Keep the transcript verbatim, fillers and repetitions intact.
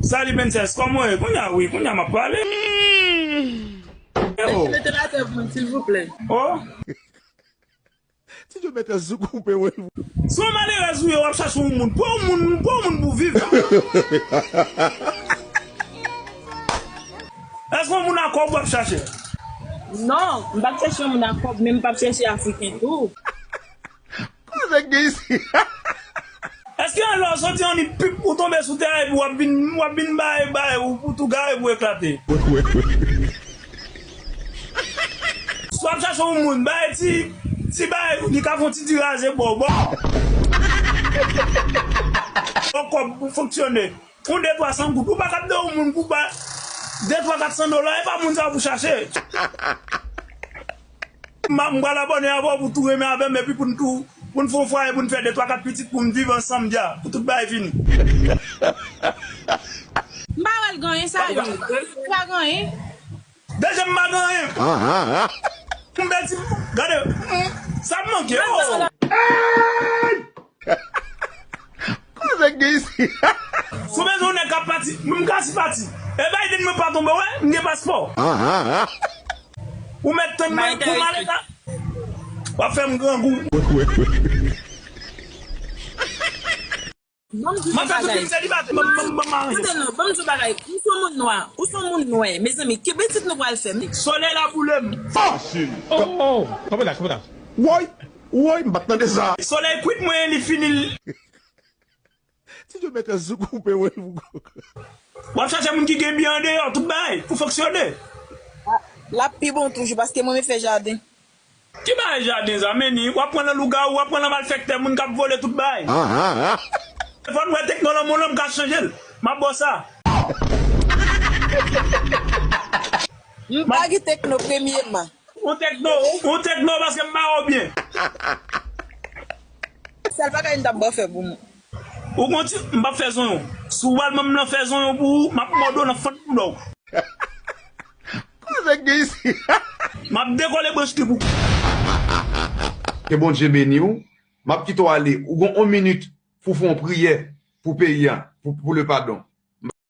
Salut Princess, kòman w ye? Kounye a wi, kounye a m ap pale. Yo. Mete l atè pou mwen, silvouplè. Oh. Ti Djo mete sou koupe, wi. Si w malerèz ou ye, w ap chache yon moun. Pran yon moun, pran yon moun pou viv. Èske yon moun a kòb w ap chache? Non, m p ap chèche yon moun a kòb, men m p ap chèche Afriken tou. Koze k gen isi? Èske yon lè w soti annik pip ou tonbe sou tè epi w ap vin, w ap vin bay, bay, ou, ou tou gare pou eklate? Si w ap chache yon moun, bay ti, ti bay, li ka fè yon ti diraze bò, bò. Yon kòb pou fonksyone. Yon de twa san goud. Ou pa ka ap de yon moun pou bay de twa kat san dola, e pa moun sa pou chache. M a, m pral abòne avè w pou tou renmen avè m, epi pou n tou, pou n fè yon fwaye, pou n fè de twa kat pitit, pou n viv ansanm dja, pou tout bagay fini. M pa wè l gen anyen sa yo. Li pa gen anyen. Deja m pa gen anyen. M bèl ti, gade, mm, sa m manke, oh. Koze k gen isi? Si w bezwen yon nèg k ap pati, m ka si pati. E Biden mwen pa tonbe, wè, m gen paspò. Ou mèt tann mwen pou maleta. W ap fè m grangou. M ap fè tout vin selibatè, ban m, ban m, ban m aranje. Tande non, ban m di w bagay. Ou se yon moun nwa. Ou se yon moun nwè. Mezanmi, ki betiz nou pral fè? Solèy la boule m. Fasil. Oh, oh, oh. Kanpe la, kanpe la. Woy, woy, m pa t tande sa. Solèy kwit mwen, li fini. Ti Djo mete sou koupe, wi. W ap chache moun ki gen byen andeyò, tout bagay, pou fonksyone. L ap pi bon toujou, paske mwen menm fè jaden. Ki bagay jaden sa, menni? W ap pran nan lougawou, w ap pran nan malfèktè, moun k ap vole tout bagay. Fò n wè tekno lanmò lan, m ka chanje l. M ap ba w sa. M pa gen tekno, premyeman. Ou tekno, ou tekno paske m ba w byen. Sèl bagay m t ap ba w fè pou mwen. Ou konn ti, m p ap fè zonyon. Si w al manm nan fè zonyon pou ou, m ap mòde w nan fann bouda w. Koze k gen isi? M ap dekole branch trip ou. Ke Bondye beni w. M ap kite w ale. Ou gen yon minit pou w fè yon priyè pou peyi a, pou, pou le padon.